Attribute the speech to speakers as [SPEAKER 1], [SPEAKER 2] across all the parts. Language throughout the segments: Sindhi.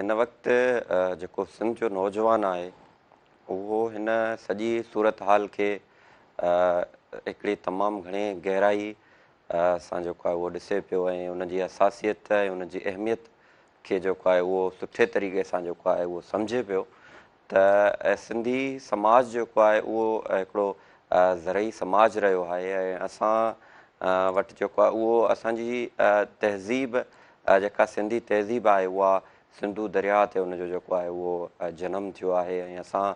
[SPEAKER 1] هن وقت جيڪو سنڌ جو نوجوان آهي اهو هن سڄي صورتحال کي هڪڙي تمام گهڻي گهرائي سان جيڪو آهي اهو ڏسي پيو ۽ ان جي حساسيت ۽ ان جي اهميت کي جيڪو آهي اهو سٺي طريقي سان جيڪو آهي اهو سمجهي پيو ته سنڌي سماج جيڪو آهي اهو هڪڙو زرعي سماج رهيو آهي ۽ اسان وٽ جيڪو آهي اهو اسان جي تهذيب جيڪا سنڌي تهذيب آهي اها سنڌو درياء تي ان جو جيڪو آهي اهو جنم ٿيو آهي ۽ اسان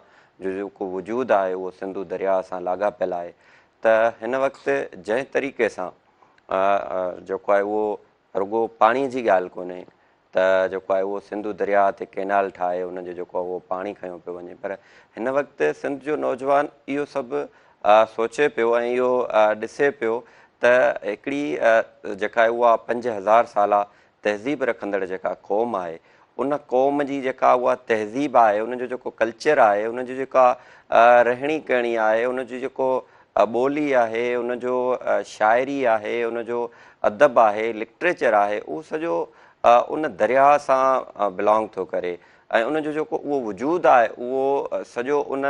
[SPEAKER 1] جو جيڪو وجود آهي اهو سنڌو درياء سان لاڳاپيل آهي ته هن وقت جنهن طريقي سان جيڪو آهي اهو رڳو پاڻي جي ڳالهه ڪونهي ته جيڪو آهي اهو سنڌو درياء تي ڪينال ٺاهي ان جو جيڪو آهي اهو پاڻي کنيو پيو وڃي پر هن وقت سنڌ جو نوجوان اهو سڀ سوچي پيو ۽ اهو ڏسي پيو ته هڪڙي جيڪا آهي اها 5000 سالا تهذيب رکندڙ جيڪا قوم آهي ان قوم جي جيڪا اها تهذيب آهي ان جو جيڪو ڪلچر آهي ان جي جيڪا رهڻي ڪهڻي آهي ان جي جيڪو ٻولي آهي ان جو شاعري آهي ان جو ادب آهي لٽريچر آهي اهو سڄو ان درياء سان بلانگ ٿو ڪري ۽ ان جو جيڪو اهو وجود آهي اهو سڄو ان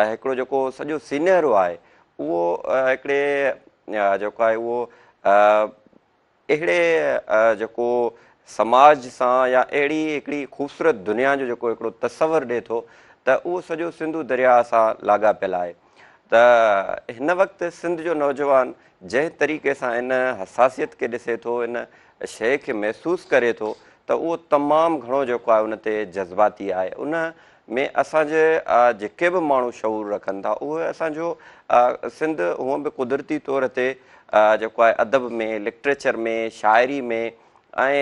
[SPEAKER 1] هڪڙو جيڪو سڄو سينهرو آهي اهو هڪڙي جيڪو آهي اهو اهڙي جيڪو سماج سان يا اهڙي هڪڙي خوبصورت دنيا جو جيڪو هڪڙو تصور ڏي ٿو ته اهو سڄو سنڌو درياء سان لاڳاپيل آهي ته هن وقت سنڌ جو نوجوان جنهن طريقي سان ان حساسيت کي ڏسي ٿو ان شيء کي محسوس ڪري ٿو ته اهو تمام گهڻو جيڪو آهي ان تي جذباتي آهي. ان ۾ اسان جي جيڪي به ماڻهو شعور رکن ٿا اهي اسان جو سنڌ هونئن به قدرتي طور تي جيڪو آهي ادب ۾ لٽريچر ۾ شاعري ۾ ۽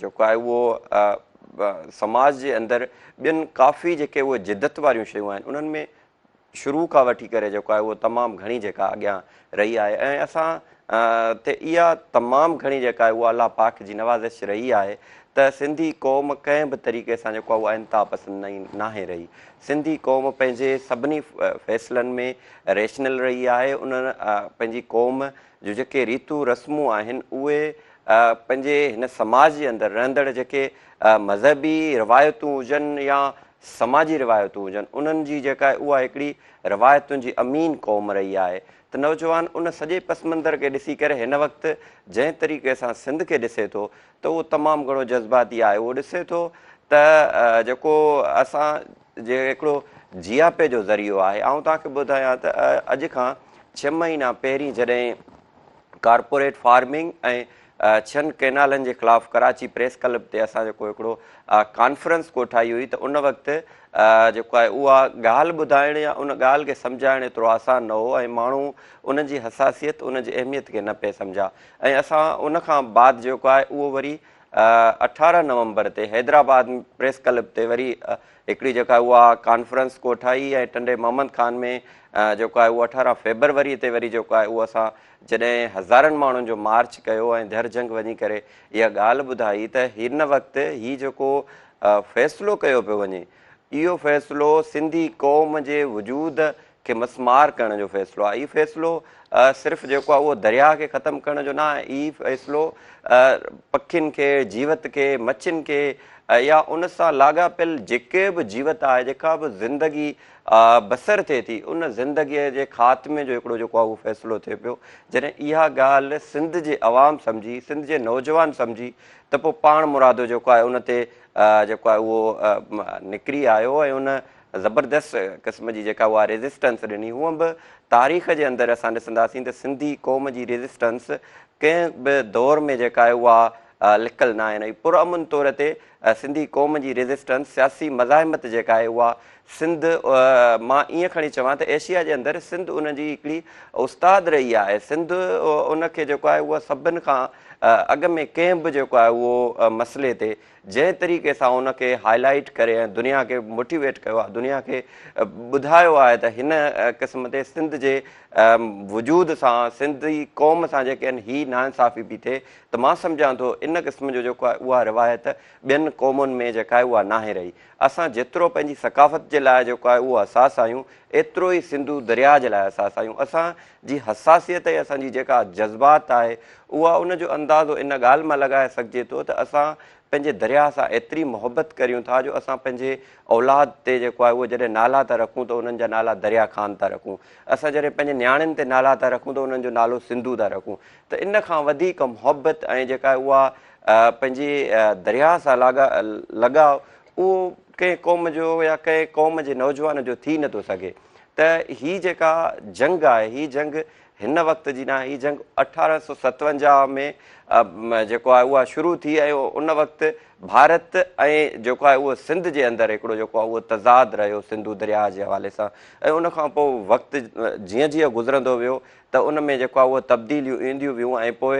[SPEAKER 1] جيڪو آهي اهو سماج جي اندر ٻين ڪافي جيڪي اهي جدت واريون شيون آهن انهن ۾ شروع کان وٺي ڪري جيڪو آهي اهو تمام گهڻي جيڪا اڳيان رهي آهي ۽ اسان تي اها تمام گهڻي جيڪا آهي اها الله پاڪ جي نوازش رهي آهي ته سنڌي قوم ڪنهن به طريقي سان جيڪو آهي اها انتها پسند ناهي رهي. سنڌي قوم پنهنجي سڀني فيصلن ۾ ريشنل رهي آهي ان پنهنجي قوم جون جيڪي ريتون رسمون آهن اهي پنهنجي هن سماج جي اندر رهندڙ جيڪي مذهبي روايتون هجن يا سماجي روايتون هجن انهن جي جيڪا آهي اها هڪڙي روايتن جي امين قوم رهي آهي ته نوجوان ان سڄي پس منظر کي ڏسي ڪري هن وقت جنهن طريقي سان سنڌ کي ڏسي ٿو ته اهو تمام گهڻو جذباتي آهي اهو ڏسي ٿو ته جيڪو اسان جي هڪڙو جياپي جو ذريعو آهي آئون توهان کي ٻڌايان ته اڄ کان ڇهه مهينا پهرين جڏهن ڪارپوريٽ فارمنگ ۽ ڇهن ڪئنالن جي خلاف ڪراچي پريس ڪلب تي اسان جيڪو هڪڙو ڪانفرنس ڪوٺائي هئي ته ان وقت جيڪو آهي اها ڳالهه ٻڌائڻ يا ان ڳالهه کي سمجهائڻ ايترو آسان نه هو ۽ ماڻهو ان جي حساسيت ان جي اهميت کي نه پئي سمجهيا ۽ اسان ان کان بعد جيڪو آهي اهو وري 18 نومبر تي حيدرآباد پريس ڪلب تي وري هڪڙي جيڪا اها ڪانفرنس ڪوٺائي ۽ ٽنڊي محمد خان ۾ جيڪو آهي اهو 18 فيبروري تي وري جيڪو آهي اهو اسان جڏهن هزارن ماڻهن جو مارچ ڪيو ۽ جهر جهنگ وڃي ڪري اها ڳالهه ٻڌائي ته هن وقت هي جيڪو فيصلو ڪيو پيو وڃي اهو فيصلو سنڌي قوم جي وجود کي مسمار ڪرڻ جو فيصلو آهي. هي فيصلو صرف جيڪو آهي اهو درياهه کي ختم ڪرڻ جو نه آهي، هي فيصلو پکين کي، جيوت کي، مڇين کي يا ان سان لاڳاپيل جيڪي به جيوت آهي، جيڪا به زندگي بسر ٿئي ٿي، ان زندگيء جي خاتمي جو هڪڙو جيڪو آهي اهو فيصلو ٿئي پيو. جڏهن اها ڳالهه سنڌ جي عوام سمجهي، سنڌ جي نوجوان سمجهي ته پوء پاڻ مرادو جيڪو آهي ان تي جيڪو آهي اهو نڪري آيو ۽ ان زبردست قسم جي جيڪا اها ريزسٽنس ڏني. هونء به تاريخ جي اندر اسان ڏسنداسين ته سنڌي قوم جي ريزسٽنس ڪنهن به دور ۾ جيڪا آهي اها لڪل ناهي رهي. پرامن طور تي سنڌي قوم جي ريزسٽنس، سياسي مزاحمت جيڪا آهي اها سنڌ مان ائين کڻي چوان ته ايشيا جي اندر سنڌ ان جي هڪڙي استاد رهي آهي. سنڌ ان کي جيڪو آهي اها سڀن کان اڳ ۾ ڪنهن به جيڪو آهي اهو مسئلي تي جنهن طريقي سان ان کي هائي لائيٽ ڪري ۽ دنيا کي موٽيويٽ ڪيو آهي، دنيا کي ٻڌايو آهي ته هن قسم تي سنڌ جي وجود سان سنڌي قوم سان جيڪي آهن هي ناانصافي پئي ٿئي ته مان سمجهان ٿو ان قسم جو جيڪو آهي اها روايت ٻين قومن ۾ جيڪا آهي اها ناهي رهي. اسان جيترو پنهنجي ثقافت جي لاء جيڪو آهي اهو حساس آهيون ايترو ئي سنڌو درياهه جي لاء حساس آهيون. اسان جي حساسيت ۽ اسان جي جيڪا جذبات آهي اها ان جو اندازو ان ڳالهه مان لڳائي سگهجي ٿو ته اسان پنهنجي درياهه سان ايتري محبت ڪريون ٿا جو اسان پنهنجي اولاد تي جيڪو آهي اهو جڏهن نالا ٿا رکون ته انهن جا نالا دريا خان ٿا رکون. اسان جڏهن پنهنجي نياڻين تي نالا ٿا رکون ته انهن جو نالو سنڌو ٿا رکون ته ان کان وڌيڪ محبت ۽ جيڪا آهي اها پنهنجي درياهه سان لڳاء اهو ڪنهن قوم جو يا ڪنهن قوم جي نوجوان جو ٿي نٿو سگهي ته هي جيڪا جنگ آهي هي جنگ هن وقت جي ناهي، هي جنگ 1857 ۾ جيڪو آهي اها شروع ٿي ۽ ان وقت ڀارت ۽ جيڪو آهي اهو سنڌ جي اندر هڪڙو جيڪو آهي اهو تضاد رهيو سنڌو درياهه جي حوالي سان ۽ ان کان پوء وقت جيئن جيئن گذرندو ويو ته ان ۾ جيڪو آهي اهو تبديليون اينديون ويون ۽ پوء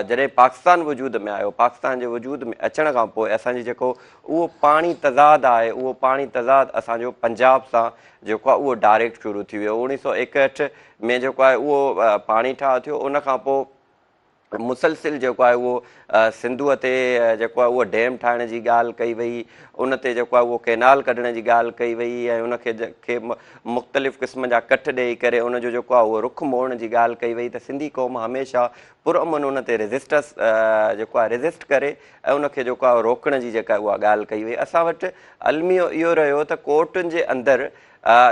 [SPEAKER 1] جڏهن پاڪستان وجود ۾ آيو، پاڪستان جي وجود ۾ اچڻ کان پوء اسان جي جيڪو اهو پاڻي تضاد آهي اهو پاڻي تضاد اسان جو پنجاب سان جيڪو آهي اهو ڊائريڪٽ شروع ٿي ويو. 1961 ۾ جيڪو آهي اهو پاڻي ٺاهه ٿيو ان کان پوء مسلسل جيڪو آهي اهو سنڌوء تي جيڪو آهي اهو ڊيم ٺاهڻ جي ڳالهه ڪئي وئي ان تي جيڪو آهي اهو ڪينال ڪڍڻ جي ڳالهه ڪئي وئي ۽ ان کي کي مختلف قسم جا ڪٺ ڏيئي ڪري ان جو جيڪو آهي اهو رخ موڙڻ جي ڳالهه ڪئي وئي ته سنڌي قوم هميشه پرامن ان تي ريزسٽنس جيڪو آهي ريزسٽ ڪري ۽ ان کي جيڪو آهي روڪڻ جي جيڪا اها ڳالهه ڪئي وئي اسان وٽ الميو اهو رهيو ته ڪورٽن جي اندر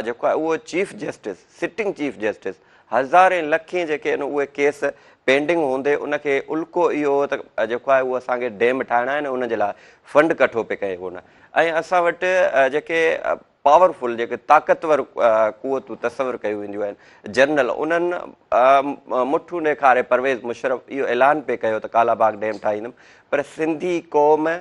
[SPEAKER 1] جيڪو آهي اهو chief justice sitting chief justice هزارين لکين جيڪي آهن اهي ڪيس پينڊنگ هوندي ان کي الڪو اهو هو ته جيڪو آهي اهو اسان کي ڊيم ٺاهڻا آهن ان جي لاء فنڊ ڪٺو پئي ڪيو ان ۽ اسان وٽ جيڪي پاورفل جيڪي طاقتور قوتون تصور ڪيون وينديون آهن جنرل انهن مٺون ڏيکاري پرويز مشرف اهو اعلان پئي ڪيو ته ڪالا باغ ڊيم ٺاهيندم پر سنڌي قوم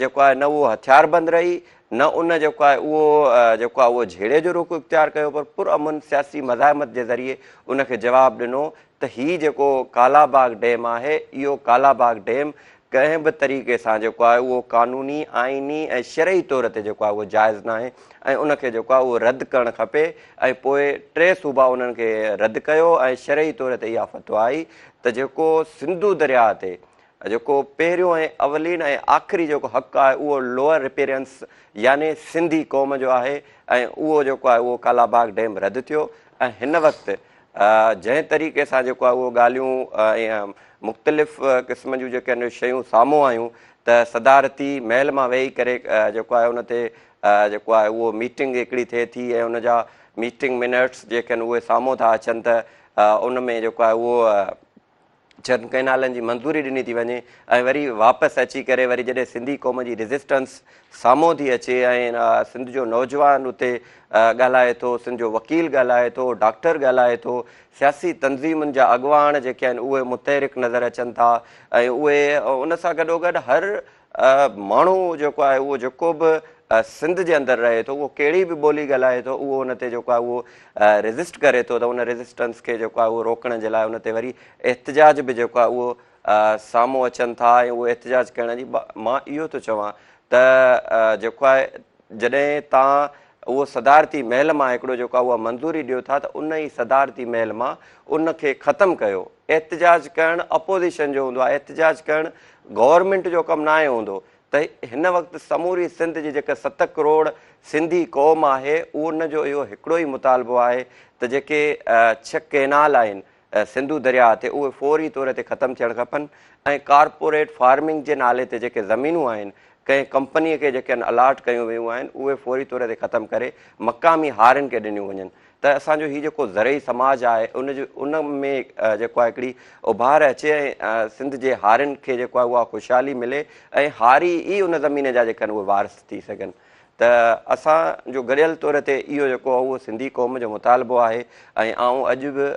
[SPEAKER 1] جيڪو آهي نه اهو هٿياربند رهي نه ان جيڪو آهي اهو جيڪو آهي اهو جهيڙي جو رخ اختيار ڪيو پر پرامن سياسي مزاحمت جي ذريعي ان کي جواب ڏنو ته هي جيڪو ڪالا باغ ڊيم آهي اهو ڪالا باغ ڊيم ڪنهن به طريقي سان جيڪو آهي اهو قانوني، آئيني ۽ شرعي طور تي جيڪو آهي اهو جائز ناهي ۽ ان کي جيڪو آهي اهو رد ڪرڻ کپي ۽ پوء ٽي صوبا انهن کي رد ڪيو ۽ شرعي طور تي اها فتويٰ آئي ته جيڪو سنڌو درياهه تي جيڪو پهريون ۽ اولين ۽ آخري جيڪو حق آهي اهو لوئر رپيرينس يعني سنڌي قوم جو آهي ۽ اهو جيڪو آهي اهو ڪالا باغ ڊيم رد ٿيو ۽ هن وقت جنهن طريقي سان جيڪو آهي اهو ڳالهيون ۽ مختلف قسم جون جيڪي آهن شيون سامهون آيون ته صدارتي محل مان ويهي ڪري جيڪو آهي ان تي جيڪو آهي اهو ميٽنگ هڪڙي ٿئي ٿي ۽ ان جا ميٽنگ منٽس جيڪي آهن اهي سامهون ٿا اچن ته ان ۾ جيڪو آهي اهو ڇهن ڪئنالن جي منظوري ڏني ٿي وڃي ۽ وري واپس اچي ڪري وري جڏهن سنڌي قوم جي ريزسٽنس سامهون ٿي اچي ۽ سنڌ جو نوجوان اتي ڳالهائي ٿو، سنڌ جو وڪيل ڳالهائي ٿو، ڊاڪٽر ڳالهائي ٿو، سياسي تنظيمن جا اڳواڻ جيڪي آهن اهي متحرڪ نظر اچن ٿا ۽ اهي ان سان گڏوگڏ هر ماڻهو جيڪو آهي اهو جيڪو به سنڌ جي اندر رهي ٿو اهو ڪهڙي به ٻولي ڳالهائي ٿو اهو ان تي جيڪو آهي اهو ريزسٽ ڪري ٿو ته ان ريزسٽنس کي جيڪو آهي اهو روڪڻ جي لاء ان تي وري احتجاج به جيڪو آهي اهو سامهون اچن ٿا ۽ اهو احتجاج ڪرڻ جي مان اهو ٿو چوان ته جيڪو آهي جڏهن تان اهو صدارتي محل مان هڪڙو جيڪو آهي اها منظوري ڏيو ٿا ته ان ئي صدارتي محل مان ان کي ختم ڪيو احتجاج ڪرڻ اپوزيشن جو هوندو آهي احتجاج ڪرڻ گورنمينٽ جو ڪم ناهي هوندو ته هن وقت سموري سنڌ جي جيڪا ست ڪروڙ سنڌي قوم آهي ان جو اهو هڪڙو ئي مطالبو آهي ته جيڪي ڇهه ڪئنال آهن سنڌو درياهه تي اهي فوري طور تي ختم ٿيڻ کپن ۽ ڪارپوريٽ فارمنگ جي نالي تي جيڪي زمينون آهن ڪنهن ڪمپني کي جيڪي الاٽ ڪيون ويون آهن اهي فوري طور تي ختم ڪري مقامي هارين کي ڏنيون وڃن ته اسان جو هي جيڪو زرعي سماج آهي ان جو ان ۾ جيڪو آهي هڪڙي اڀار اچي ۽ سنڌ جي هارين کي جيڪو آهي اها خوشحالي ملي ۽ هاري ئي ان زمين جا جيڪي آهن اهي وارث ٿي سگهن ته اسان جو گڏيل طور تي اهو جيڪو آهي اهو سنڌي قوم جو مطالبو آهي ۽ آئون اڄ به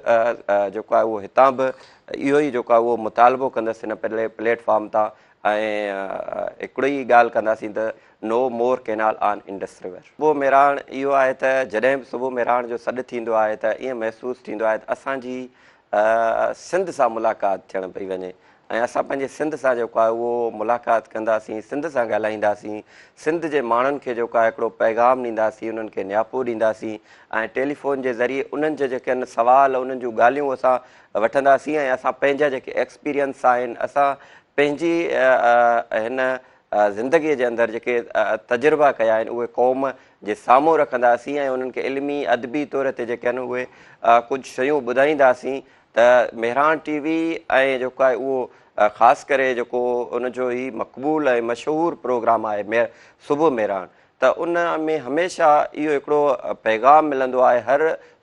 [SPEAKER 1] جيڪو آهي اهو هتان به اهو ئي جيڪو آهي اهو مطالبو ڪندس هن پليٽ فارم تان ۽ هڪڙو ئي ڳالهه ڪنداسين ته no more canal on Indus river. صبح مهراڻ اهو آهي ته جڏهن به صبح مهراڻ جو سڏ ٿيندو آهي ته ائين محسوس ٿيندو آهي ته اسان جي سنڌ سان ملاقات ٿيڻ پئي وڃي ۽ اسان پنهنجي سنڌ سان جيڪو آهي اهو ملاقات ڪنداسين، سنڌ سان ڳالهائينداسين، سنڌ جي ماڻهن کي جيڪو آهي هڪڙو پيغام ڏينداسين، انهن کي نياپو ڏينداسين ۽ ٽيليفون جي ذريعي انهن جا جيڪي آهن سوال انهن جون ڳالهيون اسان وٺنداسين ۽ اسان پنهنجا جيڪي ايڪسپيرينس آهن اسان پنهنجي هن زندگيء جي اندر جيڪي تجربا ڪيا آهن اهي قوم جي سامهون رکنداسين ۽ انهن کي علمي ادبي طور تي جيڪي آهن اهي ڪجهه شيون ٻڌائينداسين ته مهراڻ ٽي وي ۽ جيڪو آهي اهو خاص ڪري جيڪو ان جو هي مقبول ۽ مشهور پروگرام آهي صبح مهراڻ، ته ان ۾ هميشه اهو هڪڙو پيغام ملندو آهي. هر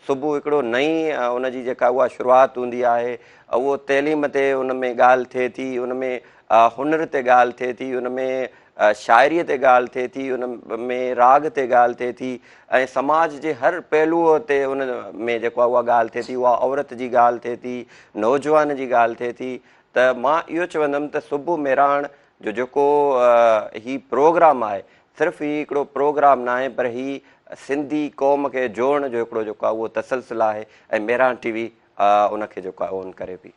[SPEAKER 1] صبح هڪڙو نئين ان جي جيڪا اها شروعات هوندي آهي، اهو تعليم تي ان ۾ ڳالهه ٿئي ٿي، ان ۾ هنر تي ڳالهه ٿئي ٿي، ان ۾ شاعريء تي ڳالهه ٿئي ٿي، ان ۾ راڳ تي ڳالهه ٿئي ٿي ۽ سماج جي هر پهلوء تي ان ۾ جيڪو آهي اها ڳالهه ٿئي ٿي. اها عورت جي ڳالهه ٿئي ٿي، نوجوان جي ڳالهه ٿئي ٿي. ته مان اهو چوندم ته صبح مهراڻ جو جيڪو هي پروگرام آهي، صرف هي هڪڙو پروگرام ناهي، پر هي سنڌي قوم کي جوڙڻ جو هڪڙو جيڪو آهي اهو تسلسل آهي ۽ مهراڻ ٽي وي ان کي جيڪو آهي اون ڪري پئي.